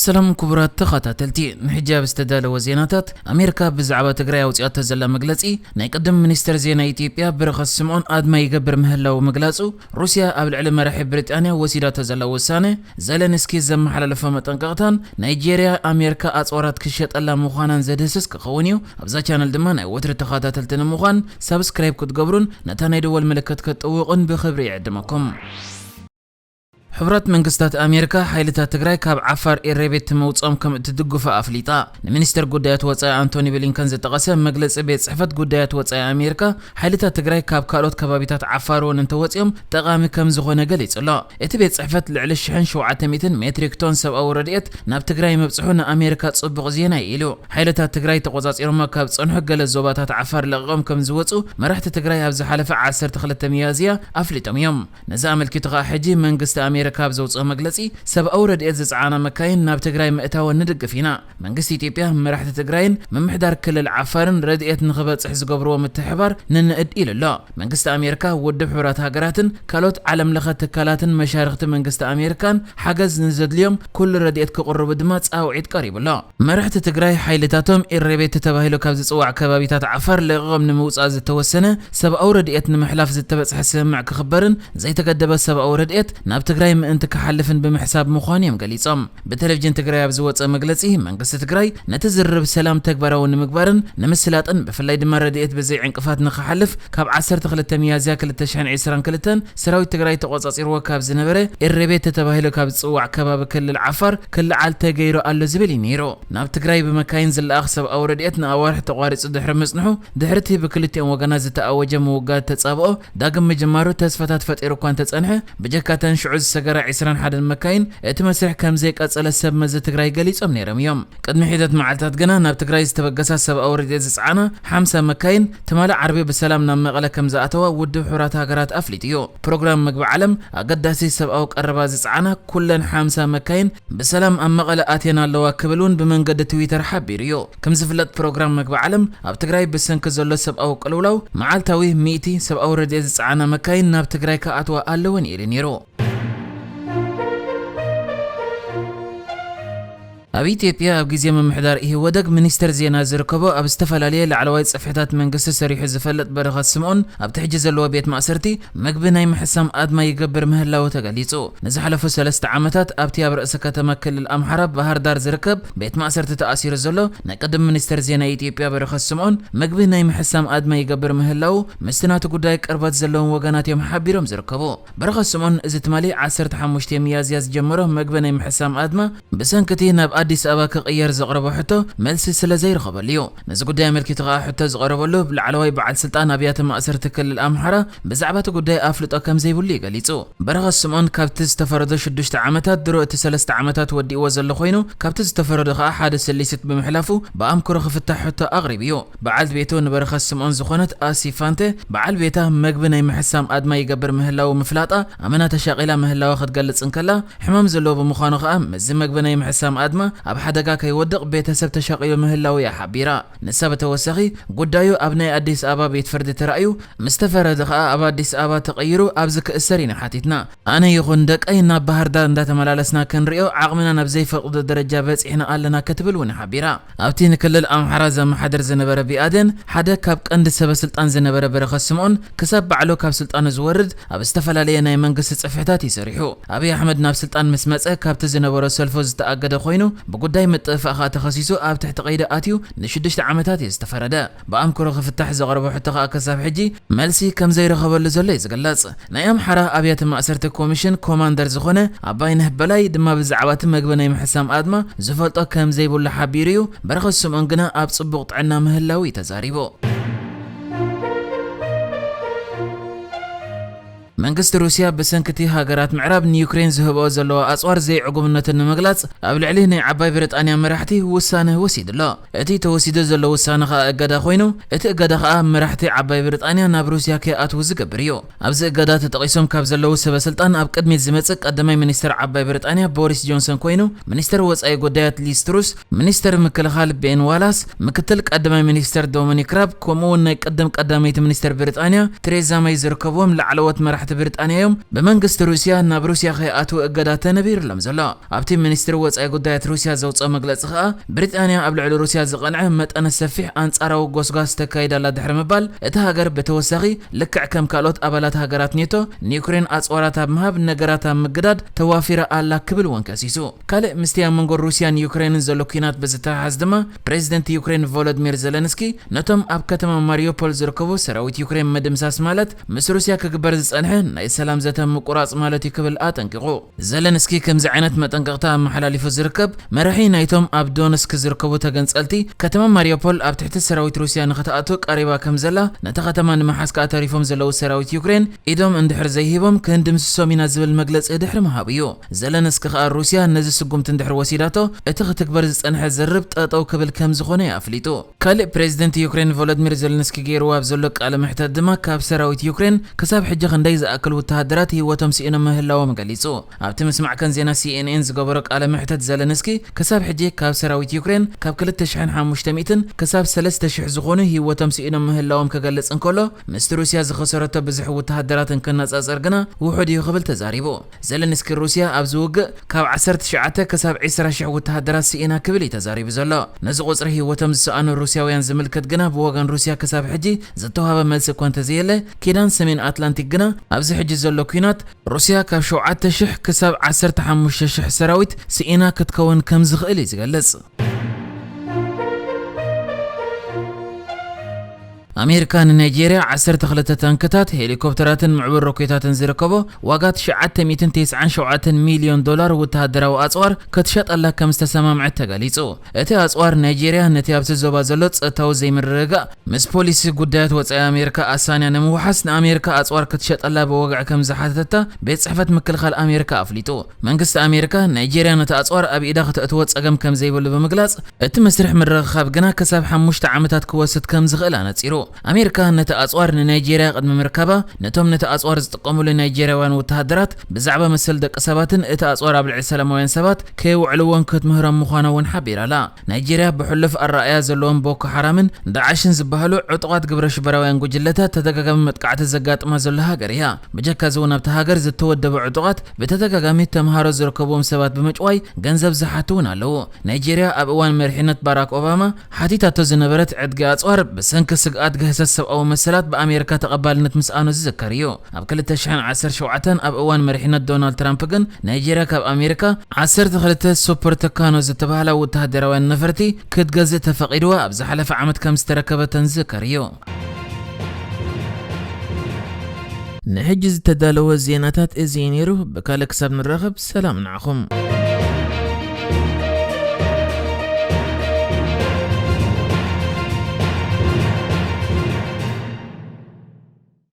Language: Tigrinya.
ሰላም ክቡራት ተኸታተልቲ፣ ንሕጂ ኣብ ዝተዳለወ ዜናታት፣ ኣሜሪካ ብዛዕባ ትግራይ ኣውፂኣቶ ዘላ መግለፂ፣ ናይ ቅድም ሚኒስትር ዜና ኢትዮጵያ በረኸት ስምዖን ኣድማ ይገብር ምህላው ምግላፁ፣ ሩስያ ኣብ ልዕሊ መራሒ ብሪጣንያ ወሲዳቶ ዘላ ውሳነ፣ ዘለንስኪ ዘመሓላለፎ መጠንቀቕታን፣ ናይጄርያ ኣሜሪካ ኣፅዋራት ክሸጠላ ምዃናን ዘድህስስ ክኸውን እዩ። ኣብዛ ቻነል ድማ ናይ ወትሪ ተኸታተልቲ ንምዃን ሳብስክራይብ ክትገብሩን ነታ ናይ ደወል ምልክት ክትጥውቑን ብኽብሪ ይዕድመኩም። ሕቡራት መንግስታት ኣሜሪካ ሓይልታት ትግራይ ካብ ዓፋር ኤሬቤት መውፅኦም ከም እትድግፎ ኣፍሊጣ። ንሚኒስትር ጉዳያት ወፃኢ ኣንቶኒ ብሊንከን ዝጠቐሰ መግለፂ ቤት ፅሕፈት ጉዳያት ወፃኢ ኣሜሪካ፣ ሓይልታት ትግራይ ካብ ካልኦት ከባቢታት ዓፋር እውን እንተወፂኦም ጠቓሚ ከም ዝኾነ ገሊጹ ኣሎ። እቲ ቤት ፅሕፈት ልዕሊ ሽሕን ሸውዓተ ሚእትን ሜትሪክ ቶን ሰብኣዊ ረድኤት ናብ ትግራይ ምብፅሑ ንኣሜሪካ ፅቡቕ ዜና እዩ ኢሉ። ሓይልታት ትግራይ ተቖፃፂሮሞ ካብ ዝፀንሑ ገለ ዞባታት ዓፋር ለቒቖም ከም ዝወፁ መራሕቲ ትግራይ ኣብ ዝሓለፈ ዓሰርተ ክልተ ሚያዝያ ኣፍሊጦም እዮም። ነዚ ኣመልኪቱ ከኣ ሕጂ መንግስቲ ኣሜሪካ ኣብ ዘውፅኦ መግለፂ፣ ሰብኣዊ ረድኤት ዝፀዓና መካይን ናብ ትግራይ ምእታወን ንድግፍ ኢና። መንግስቲ ኢትዮጵያ፣ መራሕቲ ትግራይን ምምሕዳር ክልል ዓፋርን ረድኤት ንኽበፅሕ ዝገብርዎ ምትሕብባር ንንእድ ኢሉ ኣሎ። መንግስቲ ኣሜሪካ፣ ውድብ ሕቡራት ሃገራትን ካልኦት ዓለም ለኸ ትካላትን መሻርኽቲ መንግስቲ ኣሜሪካን ሓገዝ ንዘድልዮም ኩሉ ረድኤት ክቕርቡ ድማ ፃውዒት ቀሪቡ ኣሎ። መራሕቲ ትግራይ ሓይልታቶም ኢሬቤት ተባሂሉ ካብ ዝፅዋዕ ከባቢታት ዓፋር ለቒቖም ንምውፃእ ዝተወሰነ ሰብኣዊ ረድኤት ንምሕላፍ ዝተበፅሐ ስምምዕ ክኽበርን ዘይተገደበ ሰብኣዊ ረድኤት ናብ ትግራይ ምእንቲ ክሓልፍን ብምሕሳብ ምዃኑ እዮም ገሊፆም። ብቴሌቪዥን ትግራይ ኣብ ዝወፀ መግለፂ፣ መንግስቲ ትግራይ ነቲ ዝርርብ ሰላም ተግባራዊ ንምግባርን ንምስላጥን ብፍላይ ድማ ረድኤት ብዘይ ዕንቅፋት ንኽሓልፍ ካብ ዓሰርተ ክልተ ሚያዝያ ክልተ ሽሕን ዕስራን ክልተን ሰራዊት ትግራይ ተቖፃፂርዎ ካብ ዝነበረ ኢሬቤት ተባሂሉ ካብ ዝፅዋዕ ከባቢ ክልል ዓፋር ክልዓል ተገይሩ ኣሎ ዝብል እዩ ነይሩ። ናብ ትግራይ ብመካይን ዝለኣኽ ሰብኣዊ ረድኤት ንኣዋርሕ ተቋሪፁ ድሕሪ ምፅንሑ፣ ድሕሪ እቲ ብክልቲኦም ወገናት ዝተኣወጀ ምውጋድ ተፃብኦ ዳግም ምጅማሩ ተስፋታት ፈጢሩ እኳ እንተፀንሐ፣ ብጀካ እተን ሽዑ ዝሰገራ ዕስራን ሓደን መካይን፣ እቲ መስርሕ ከም ዘይቀፀለ ሰብ መዚ ትግራይ ገሊፆም ነይሮም እዮም። ቅድሚ ሒደት መዓልታት ግና ናብ ትግራይ ዝተበገሳ ሰብኣዊ ረድኤት ዝፀዓና ሓምሳ መካይን ትማሊ ዓርቢ ብሰላም ናብ መቐለ ከም ዝኣተዋ ውድብ ሕቡራት ሃገራት ኣፍሊጡ እዩ። ፕሮግራም ምግቢ ዓለም ኣገዳሲ ሰብኣዊ ቀረባ ዝፀዓና ኩለን ሓምሳ መካይን ብሰላም ኣብ መቐለ ኣትየን ኣለዋ ክብል እውን ብመንገዲ ትዊተር ሓቢሩ እዩ። ከም ዝፍለጥ ፕሮግራም ምግቢ ዓለም ኣብ ትግራይ ብሰንኪ ዘሎ ሰብኣዊ ቅልውላው መዓልታዊ ሚእቲ ሰብኣዊ ረድኤት ዝፀዓና መካይን ናብ ትግራይ ክኣትዋ ኣለወን ኢሉ ነይሩ። ኣብ ኢትዮጵያ ኣብ ግዜ ምምሕዳር ኢህወደግ ሚኒስተር ዜና ዝርከቦ ኣብ ዝተፈላለየ ላዕለዋይ ጽፍሕታት መንግስቲ ሰሪሑ ዝፈልጥ በረኸት ስምኦን ኣብቲ ሕጂ ዘለዎ ቤት ማእሰርቲ ምግቢ ናይ ምሕሳም ኣድማ ይገብር ምህላዉ ተገሊጹ። ንዝሓለፉ ሰለስተ ዓመታት ኣብቲ ኣብ ርእሰ ከተማ ክልል ኣምሓራ ባህር ዳር ዝርከብ ቤት ማእሰርቲ ተኣሲሩ ዘሎ ናይ ቅድም ሚኒስተር ዜና ኢትዮጵያ በረኸት ስምኦን ምግቢ ናይ ምሕሳም ኣድማ ይገብር ምህላዉ ምስቲ ናቱ ጉዳይ ቅርበት ዘለዎም ወገናት እዮም ሓቢሮም ዝርከቡ። በረኸት ስምኦን እዚ ትማሊ ዓሰርተ ሓሙሽተ ሚያዝያ ዝጀመሮ ምግቢ ናይ ምሕሳም ኣድማ ብሰንኪ እቲ ናብ ኣዲስ ኣበባ ክቕየር ዘቕረቦ ሕቶ መልሲ ስለ ዘይረኸበሉ እዩ። ነዚ ጉዳይ ኣመልኪቱ ከኣ ሕቶ ዝቐረበሉ ላዕለዋይ በዓል ስልጣን ኣብያተ ማእሰርቲ ክልል ኣምሓራ ብዛዕባ እቲ ጉዳይ ኣፍልጦ ከም ዘይብሉ እዩ ገሊጹ። በረኸት ስምኦን ካብቲ ዝተፈረዶ ሽዱሽተ ዓመታት ድሮ እቲ ሰለስተ ዓመታት ወዲእዎ ዘሎ ኮይኑ፣ ካብቲ ዝተፈረዶ ከኣ ሓደ ስሊስት ብምሕላፉ ብኣምክሮ ክፍታሕ ሕቶ ኣቕሪቡ እዩ። በዓልቲ ቤቱ ንበረኸት ስምኦን ዝኾነት ኣሲ ፋንተ፣ በዓል ቤታ መግቢ ናይ ምሕሳም ኣድማ ይገብር ምህላዉ ምፍላጣ ኣመና ተሻቒላ ምህላዋ ክትገልጽ እንከላ፣ ሕማም ዘለዎ ብምዃኑ ከኣ ምስዚ መግቢ ናይ ምሕሳም ኣድማ ኣብ ሓደጋ ከይወድቕ ቤተሰብ ተሻቒሉ ምህላዉ እያ ሓቢራ። ንሳ ብተወሳኺ፣ ጉዳዩ ኣብ ናይ ኣዲስ ኣበባ ቤት ፍርዲ ተራእዩ ምስ ተፈረደ ከኣ ኣብ ኣዲስ ኣበባ ተቐይሩ ኣብዚ ክእሰር ኢና ሓቲትና። ኣነ ይኹን ደቀይ ናብ ባህር ዳር እንዳተመላለስና ክንሪኦ ዓቕምና ናብ ዘይፈቕዶ ደረጃ በጺሕና ኣለና ክትብል እውን ሓቢራ። ኣብቲ ንክልል ኣምሓራ ዘመሓድር ዝነበረ ብኣዴን ሓደ ካብ ቀንዲ ሰበ ስልጣን ዝነበረ በረኸት ስምኦን ክሳብ ባዕሉ ካብ ስልጣኑ ዝወርድ ኣብ ዝተፈላለየ ናይ መንግስቲ ጽፍሕታት እዩ ሰሪሑ። ኣብይ ኣሕመድ ናብ ስልጣን ምስ መጸ ካብቲ ዝነበሮ ሰልፎ ዝተኣገደ ኮይኑ ብጉዳይ ምጥፍፋእ ከኣ ተኸሲሱ ኣብ ትሕቲ ቀይዲ ኣትዩ ንሽዱሽተ ዓመታት እዩ ዝተፈረደ። ብኣምክሮ ክፍታሕ ዘቕረቦ ሕቶ ከኣ ክሳብ ሕጂ መልሲ ከም ዘይረኸበሉ ዘሎ እዩ ዝግለጽ። ናይ ኣምሓራ ኣብያተ ማእሰርቲ ኮሚሽን ኮማንደር ዝኾነ ኣባይነህ በላይ ድማ ብዛዕባ እቲ መግቢ ናይ ምሕሳም ኣድማ ዝፈልጦ ከም ዘይብሉ ሓቢሩ እዩ። በረኸት ስምኦን ግና ኣብ ጽቡቕ ጥዕና ምህላዉ እዩ ተዛሪቡ። መንግስቲ ሩስያ ብሰንኪ እቲ ሃገራት ምዕራብ ንዩክሬን ዝህብኦ ዘለዋ ኣጽዋር ዘይዕጉምነቱ ንምግላጽ ኣብ ልዕሊ ናይ ዓባይ ብሪጣንያ መራሕቲ ውሳነ ወሲዱ ኣሎ። እቲ ተወሲዱ ዘሎ ውሳነ ከኣ እገዳ ኮይኑ፣ እቲ እገዳ ከኣ መራሕቲ ዓባይ ብሪጣንያ ናብ ሩስያ ከይኣትዉ ዝገብር እዩ። ኣብዚ እገዳ ተጠቒሶም ካብ ዘለዉ ሰበ ስልጣን ኣብ ቅድሚት ዝመጽእ ቀዳማይ ሚኒስተር ዓባይ ብሪጣንያ ቦሪስ ጆንሰን ኮይኑ፣ ሚኒስተር ወጻኢ ጉዳያት ሊዝ ትሩስ፣ ሚኒስተር ምክልኻል ቤን ዋላስ፣ ምክትል ቀዳማይ ሚኒስተር ዶሚኒክ ራብ፣ ከምኡ እውን ናይ ቅድም ቀዳመይቲ ሚኒስተር ብሪጣንያ ቴሬዛ መይ ዝርከብዎም ላዕለዎት መራሕቲ ብሪጣንያ እዮም ብመንግስቲ ሩስያ ናብ ሩስያ ከይኣትዉ እገዳ ተነቢሩሎም ዘሎ። ኣብቲ ሚኒስትሪ ወጻኢ ጉዳያት ሩስያ ዘውጽኦ መግለጺ ከኣ፣ ብሪጣንያ ኣብ ልዕሊ ሩስያ ዝቐንዐ መጠነ ሰፊሕ ኣንጻራዊ ጎስጓስ ተካይድ ኣላ ድሕሪ ምባል፣ እታ ሃገር ብተወሳኺ ልክዕ ከም ካልኦት ኣባላት ሃገራት ኔቶ ንዩክሬን ኣጽዋራት ኣብ ምሃብ ነገራት ኣብ ምግዳድ ተዋፊራ ኣላ ክብል እውን ከሲሱ። ካልእ ምስቲ ኣብ መንጎ ሩስያን ዩክሬንን ዘሎ ኲናት ብዝተሓሓዝ ድማ፣ ፕሬዚደንት ዩክሬን ቮሎድሚር ዘለንስኪ ነቶም ኣብ ከተማ ማሪዮፖል ዝርከቡ ሰራዊት ዩክሬን ምድምሳስ ማለት ምስ ሩስያ ክግበር ዝጸንሐ ናይ ሰላም ዘተ ምቁራጽ ማለት እዩ ክብል ኣጠንቂቑ። ዘለንስኪ ከምዚ ዓይነት መጠንቀቕታ ኣመሓላሊፉ ዝርከብ፣ መራሒ ናይቶም ኣብ ዶነስክ ዝርከቡ ተገንጸልቲ፣ ከተማ ማሪዮፖል ኣብ ትሕቲ ሰራዊት ሩስያ ንኽትኣቱ ቀሪባ ከም ዘላ፣ ነታ ከተማ ንምሓዝ ከኣ ተሪፎም ዘለዉ ሰራዊት ዩክሬን ኢዶም እንድሕር ዘይሂቦም ክንድምስሶም ኢና ዝብል መግለጺ ድሕሪ ምሃቡ እዩ። ዘለንስኪ ከኣ ሩስያ ነዚ ስጉምቲ እንድሕር ወሲዳቶ፣ እቲ ክትግበር ዝጸንሐ ዝርርብ ጠጠው ክብል ከም ዝኾነ እዩ ኣፍሊጡ። ካልእ ፕሬዚደንት ዩክሬን ቮሎድሚር ዘለንስኪ ገይርዎ ኣብ ዘሎ ቃለ መሕተት ድማ፣ ካብ ሰራዊት ዩክሬን ክሳብ ሕጂ ክንደይ ዝኣክል ወተሃደራት ህይወቶም ስኢኖም ምህላዎም ገሊጹ። ኣብቲ ምስ ማዕከን ዜና ሲኤንኤን ዝገበሮ ቃለ መሕተት፣ ዘለንስኪ ክሳብ ሕጂ ካብ ሰራዊት ዩክሬን ካብ ክልተ ሽሕን ሓሙሽተ ሚእትን ክሳብ ሰለስተ ሽሕ ዝኾኑ ህይወቶም ስኢኖም ምህላዎም ክገልጽ እንከሎ፣ ምስቲ ሩስያ ዝኸሰረቶ ብዝሒ ወተሃደራትን ክነጻጸር ግና ውሑድ እዩ ክብል ተዛሪቡ። ዘለንስኪ፣ ሩስያ ኣብዚ ውግእ ካብ ዓሰርተ ትሽዓተ ክሳብ ዕስራ ሽሕ ወተሃደራት ስኢና ክብል እዩ ተዛሪቡ ዘሎ። ነዚ ቁጽሪ ህይወቶም ዝሰኣኑ ሩስያውያን ዝምልከት ግና ብወገን ሩስያ ክሳብ ሕጂ ዝተዋህበ መልሲ እኳ እንተዘየለ፣ ኪዳን ሰሜን ኣትላንቲክ ግና ኣብዚ ሕጂ ዘሎ ኲናት ሩስያ ካብ ሸውዓተ ሽሕ ክሳብ ዓሰርተ ሓሙሽተ ሽሕ ሰራዊት ስኢና ክትከውን ከም ዝኽእል እዩ ዝገልጽ። ኣሜሪካ ንናይጄርያ ዓሰርተ ክልተ ታንክታት፣ ሄሊኮፕተራትን ምዕቡል ሮኬታትን ዝርከቦ ዋጋ ትሽዓተ ሚእትን ተስዓን ሸውዓተን ሚልዮን ዶላር ወተሃደራዊ ኣጽዋር ክትሸጠላ ከም ዝተሰማምዐት ተገሊጹ። እቲ ኣጽዋር ናይጄርያ ነቲ ኣብቲ ዞባ ዘሎ ጸጥታዊ ዘይምርግጋእ ምስ ፖሊሲ ጉዳያት ወጻኢ ኣሜሪካ ኣሳንያ ንምውሓስ ንኣሜሪካ ኣጽዋር ክትሸጠላ ብወግዒ ከም ዝሓተተታ ቤት ጽሕፈት ምክልኻል ኣሜሪካ ኣፍሊጡ። መንግስቲ ኣሜሪካ ናይጄርያ ነቲ ኣጽዋር ኣብ ኢዳ ከተእትዎ ጸገም ከም ዘይብሉ ብምግላጽ፣ እቲ መስርሕ ምርኽኻብ ግና ክሳብ ሓሙሽተ ዓመታት ክወስድ ከም ዝኽእል ኣነጺሩ። ኣሜሪካ ነቲ ኣጽዋር ንናይጄርያ ቅድሚ ምርካባ፣ ነቶም ነቲ ኣጽዋር ዝጥቀሙሉ ናይጄርያውያን ወተሃደራት ብዛዕባ መሰል ደቂ ሰባትን እቲ ኣጽዋር ኣብ ልዕሊ ሰላማውያን ሰባት ከየውዕልዎን ክትምህሮም ምዃና እውን ሓቢራ ኣላ። ናይጄርያ ብሕሉፍ ኣረኣእያ ዘለዎም ቦኮ ሓራምን ዳዕሽን ዝበሃሉ ዕጡቓት ግብረ ሽበራውያን ጉጅለታት ተደጋጋሚ መጥቃዕቲ ዘጋጥማ ዘሎ ሃገር እያ። ብጀካ እዚ እውን ኣብታ ሃገር ዝተወደቡ ዕጡቓት ብተደጋጋሚ ተምሃሮ ዝርከብዎም ሰባት ብምጭዋይ ገንዘብ ዝሓቱ እውን ኣለዉ። ናይጄርያ ኣብ እዋን መሪሕነት ባራክ ኦባማ ሓቲታቶ ዝነበረት ዕድጊ ኣጽዋር ብሰንኪ ስግኣት ግህሰት ሰብኣዊ መሰላት ብኣሜሪካ ተቐባልነት ምስኣኑ ዝዝከር እዩ። ኣብ ክልተ ሽሕን ዓሰርተ ሸውዓተን ኣብ እዋን መሪሕነት ዶናልድ ትራምፕ ግን ናይጄርያ ካብ ኣሜሪካ ዓሰርተ ክልተ ሱፐር ተካኖ ዝተባህላ ወተሃደራውያን ነፈርቲ ክትገዝእ ተፈቒድዋ ኣብ ዝሓለፈ ዓመት ከም ዝተረከበተን ዝዝከር እዩ። ንሕጂ ዝተዳለወ ዜናታት እዚ እዩ ነይሩ። ብካልእ ክሳብ ንራኸብ ሰላም ንዓኹም።